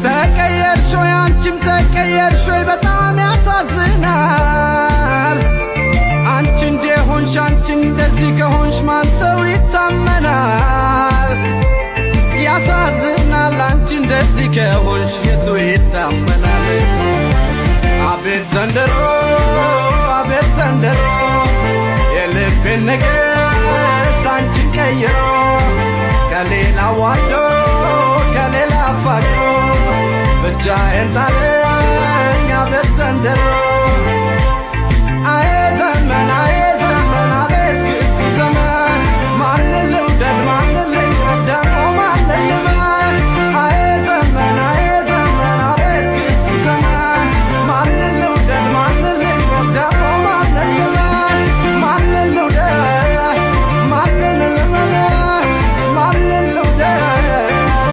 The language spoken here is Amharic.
ተቀየርሽ ወይ፣ አንቺም ተቀየርሽ ወይ፣ በጣም ያሳዝናል። አንቺ እንደሆንሽ፣ አንቺ እንደዚህ ከሆንሽ ማን ሰው ይታመናል? ያሳዝናል። አንቺ እንደዚህ ከሆንሽ የቱ ይታመናል? አቤት ዘንድሮ፣ አቤት ዘንድሮ፣ የልቤን ንግሥት አንቺን ቀይሮ፣ ከሌላ ዋዶ ከሌላ አፋቅሮ ብቻዬን ጣለኝ።